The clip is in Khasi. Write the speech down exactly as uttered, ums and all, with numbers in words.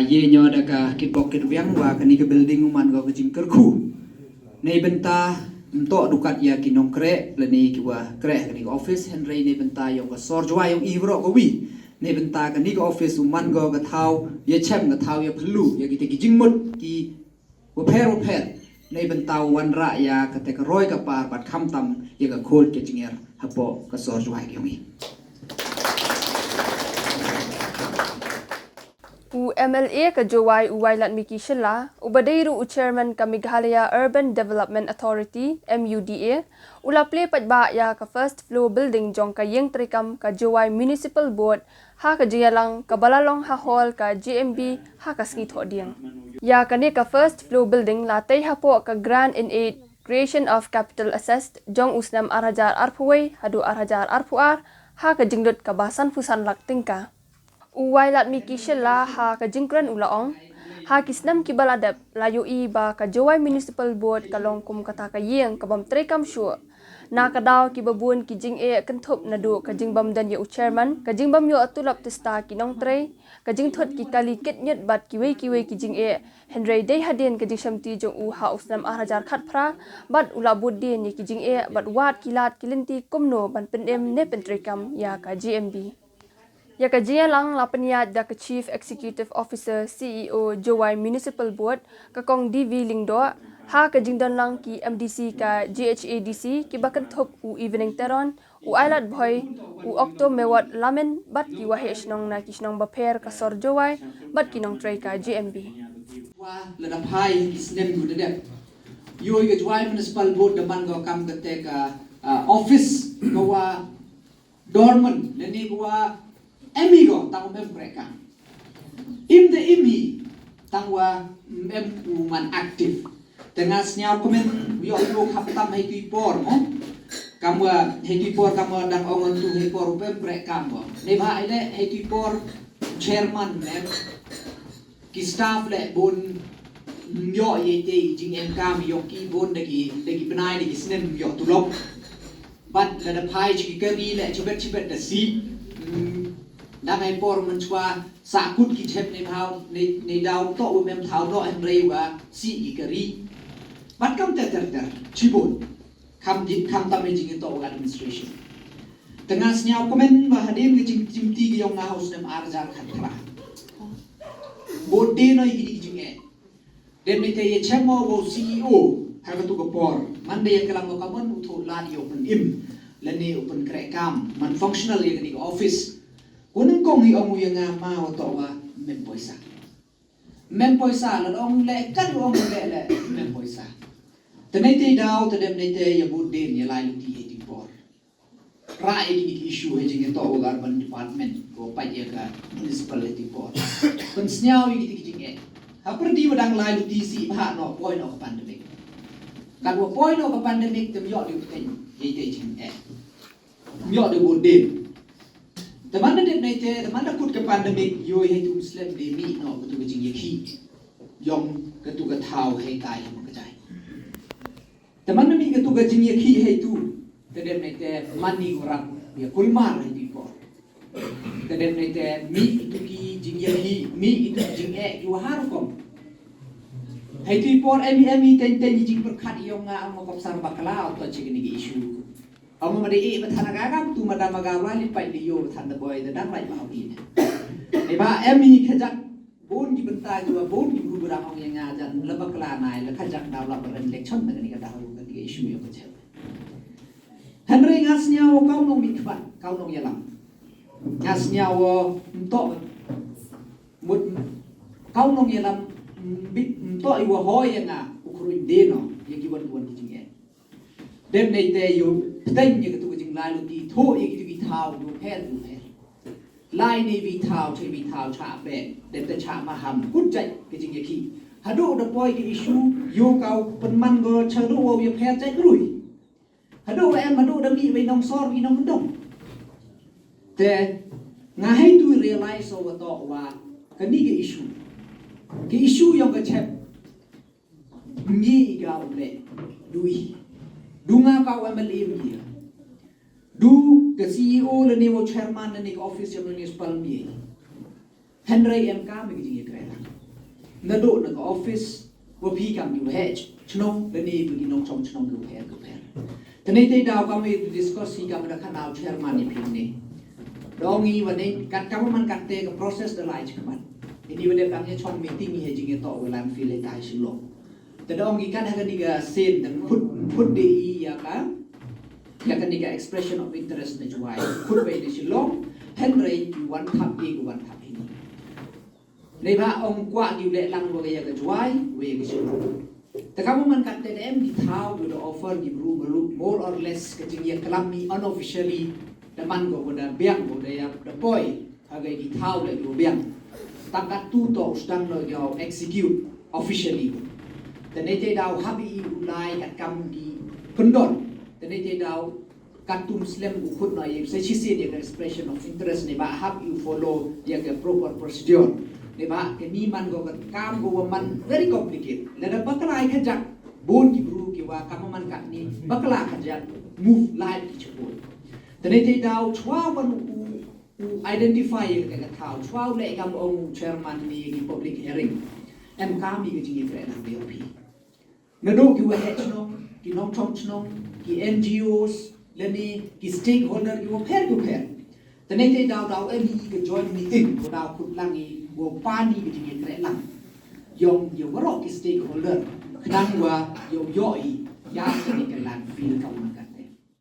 Ye nyo da ka kitbok kitbiang wa kani ka building u man ko ka jingkyrkhu. Nei bynta ym toh du kat ïa ki nongkreh lane ki wa kreh kani ka office, hynrei nei bynta yong ka sor Jowai yong i bro ka wi. Nei bynta kani ka office u man ko ka thaw ïa chem, ka thaw ïa phylla ïa kita ki jingmut ki wa pher wa pher. Nei bynta wanrah ïa kata ka roi ka par bad khamtam ïa ka khot ka jingïar hapoh ka sor Jowai yong i. U M L A ka Jowai u Wailadmiki Shylla, u ba dei ruh u chairman ka Meghalaya Urban Development Authority, M U D A, u la plie paidbah ïa ka first floor building jong ka ïing treikam ka Jowai Municipal Board ha ka jingïalang ka ba la long ha hall ka J M B ha ka sngi Thohdieng. Ïa kane ka first floor building la tei hapoh ka grant in aid creation of capital assets jong u snem ar hajar arphew wei haduh ar hajar arphew ar ha ka jinglut ka ba sanphew san lak tyngka. U Wailadmiki Shylla ha ka jingkren u la ong, ha ki snem ki ba la dep la ïohi ba ka Jowai Municipal Board ka long kum kata ka ïing ka bym treikam shuh. Na ka daw ki ba bun ki jingeh kynthup naduh ka jingbym don ïa u chairman, ka jingbym ïoh tulop tista ki nongtrei, ka jingthut ki kali kit ñiut bad kiwei kiwei ki jingeh. Hynrei dei hadien ka jingshemti jong u ha u snem ar hajar khatphra bad u la bud dien ïa ki jingeh bad wad ki lad ki lynti kumno ban pynim ne pyntreikam ïa ka J M B. Ïa ka jingïalang la pynïaid da ka Chief Executive Officer, C E O, Jowai Municipal Board, ka Kong D V Lyngdoh, ha ka jingdon lang ki M D C ka J H A D C, ki ba kynthup u Evening Teron, u Ailad Bhoi, u Okto Mewat Lamin, bad ki waheh shnong na ki shnong bapher ka sor Jowai bad ki nongtrei ka J M B. Wa lada phai ki snem gu da dep, ïoh ka Jowai Municipal Board da man ko kam kata ka, ah, office ko wa dormant, lane ko wa em hi ko, tang u mem kreh kam. Im da im hi, tang wa mem u man active. Te nga sñiaw kmen ïoh ïoh kham tam hei tu i por mo. Kam wa hei tu i por kam wa dang ong tu hei por u mem kreh kam mo. Nei ba ile hei tu i por chairman mem. Ki staff le bun ym ïoh ïa te i jingem kam ïoh ki bun da ki, da ki bnai da ki snem ym ïoh tulop. Bad lada phai chi ki kari le chibet chibet da si. Hmm, dang ai por mynchwa sa kut ki chep nei bhau, nei, nei daw to u mem thaw no hynrei wa si ki kari. Bad kam ter ter ter chibun. Kham jit kham tam i jingïatoh u administration. Te nga sñiaw kmen ba hadien ka jingtimti ka ïong nga ha u snem ar hajar khatphra. Bun dei noi ki dei ki jingeh. Dei mynta ïa chem mo u C E O ha katu ka por. Man dei ïa ka lam ka mon u thoh lad ïa u pynim lane u pynkreh kam man functional ïa kani ka office. Ko nyngkong i ong u ïa nga ma wa toh wa mem poisa. Mem poisa, la ong le, kan ong le le, mem poisa. Te nei te daw, te dem nei te ïa bud dien, ïa lai luti hei tu i por. Ra ïa kini ki issue hei jingïatoh u urban department, ko pait ïa ka municipal hei tu i por. Pynsñiaw ïa kiti ki jingeh. Ha pyrdi wa dang lai luti si bha no, poi no ka pandemic. Kan wa poi no ka pandemic, te ym ïoh di u pteng, hei te jingeh. Ym ïoh di bud dien. Te man da dep nei te, te man da kut ka pandemic, ïoh hei tu slem di mih no, katu ka jingïakhih. Ïong katu ka thaw hei tai hei ma ka jai. Te man da mih katu ka jingïakhih hei tu, te dep nei te man ni ko rap ïa kulmar hei tu i por. Te dep nei te mih katu ki jingïakhih, mih katu ki jingeh ki wa har rukom. Hei tu i por em i em i teng teng i jingpyrkhat ïong nga ong ma kop sar bakla, to chi kini ki issue. Ong ma dei i ba than aga gam tu ma da ma ga wa li pai di ïoh ba than da boi da dang lai ma hau i. Nei ba em i khajak bun ki bynta ki wa bun ki bru bra ong ïa nga jan la bakla nai la khajak daw la ba ren election da kani ka daw kani ka issue ïa ka chel. Hynrei nga sñiaw kau nong mih khmat, kau nong ïalam. Nga sñiaw ym toh mut kau nong ïalam, ym toh i wa hoi ïa nga u khrui dei no ïa ki wan ki wan ki jingeh. Dem nei te ïoh pteng ïa katu ka jinglai luti, thoh ïa kitu ki thaw, ïoh pher, ïoh pher. Lai nei wi thaw, chei wi thaw, chah pek, dem te chah maham, kut jait ka jingïakhih. Haduh da poi ka issue, ïoh kau pynman ko, cha duh wa ïa pher jait rui. Haduh wa em, haduh da mih wei nong sor, wi nong mendong. Te, nga hei tu realize o wa toh wa, kani ka issue. Ka issue ïong ka chep. Ngi i ka u leh du i. Du nga ka u M L A ym i. Du ka C E O lane u chairman lane ka office jong municipal ym i. Hynrei em ka me ka jingïakren. naduh na ka office, wa phi kam ki waheh chnong lane wa ki nongchong chnong ki waheh ki waheh. Tene te daw kam i discuss hi kam da khana u chairman i phi ne. Dong i wa ne kat kam man kat te ka process da lai chikman. Ini wa de kam ya chong meeting hi jing to wa landfill hi tai Shillong. Te dong i kan ha ka ni ka sen da khut khut de i ya ka ya ka ni ka expression of interest na Jwai. Khut wa i Shillong. Henry ki wan thap i ki wan thap ini. Neba ong kwah ki u leh lang wa ka ya ka Jwai, wa ya ka Shillong. Te kam man kat te em ki thaw wa da offer ki bru bru more or less ka jing ya kalam ni unofficially da man ko da biang ko da ya da poi ha ka ki thaw le ki biang. Tang kat tu to u sdang no ya execute officially. Te ne te daw habi i u lai kat kam ki kyndon. Te ne te daw kat tum slem u khut na ye sa chi sien ya ka expression of interest ne ba hap you follow ya ka proper procedure. Ne ba ka ni man ko ka kam ko wa man very complicated. Lada bakla ai ka jak bun ki bru ki wa kam man kat ni bakla ka jak move live ki chukul. Te ne te daw chwa wan u u identify ya ka thaw chwa u le kam ong chairman ni ki public hearing. Em kam i ka jing i kre na B O P. Naduh ki waheh chnong, ki nongchong chnong, ki N G Os, lane ki stakeholder ki wa pher ki pher. Te ne te daw daw em i ka joint meeting ko daw khut lang i wa pan i ka jing i kre lang. Yong ya warok ki stakeholder khnang wa yow yo i ya ka ni ka landfill ka man ka